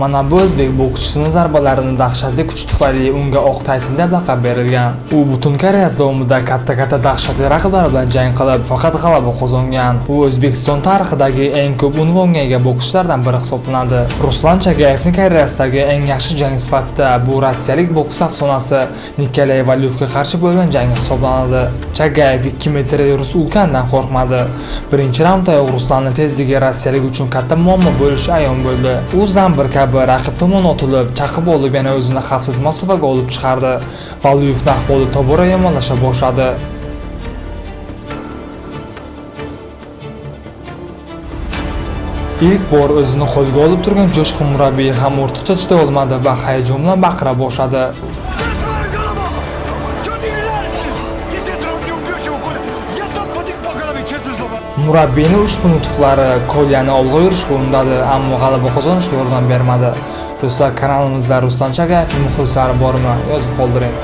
Mana bu o'zbek bokschisining zarbalarini dahshatli kuchi tufayli unga Oq Tayson deb laqab berilgan. U butun karyerasi davomida katta-katta dahshatli raqiblar bilan jang qilib, faqat g'alaba qozongan. U O'zbekiston tarixidagi eng ko'p unvonga ega bokschilardan biri hisoblanadi. Ruslan Chagayevning karyerasidagi eng yaxshi jang sifatida bu rossiyalik boks afsonasi Nikolay Valyevga qarshi bo'lgan jang hisoblanadi. Chagayev 2 metrli rus ulkandan qo'rqmadi. Birinchi raunddayoq Ruslanning tezligi rossiyalik uchun katta muammo bo'lishi ayon bo'ldi. U zambir kabi raqib tomon otilib, chaqib olib yana o'zini xavfsiz masofaga olib chiqardi. Valyevning ahvoli tobora yomonlasha boshladi. Ilk bor o'zini qo'lga olib turgan jo'shqin murabbiy ham ortiqcha chiday olmadi va hayajon bilan baqira boshladi. Свою голову! Чё ты играешь? Если ты не убьешь его, Коля, я сам по по голове, честное слово. Murabbiyning ushbu nutuqlari Kolyani olg'a yurishga undadi, ammo g'alaba qozonishga yordam bermadi. Do'stlar, kanalimizda Ruslan Chagayevning muxlislari bormi? Yozib qoldiring.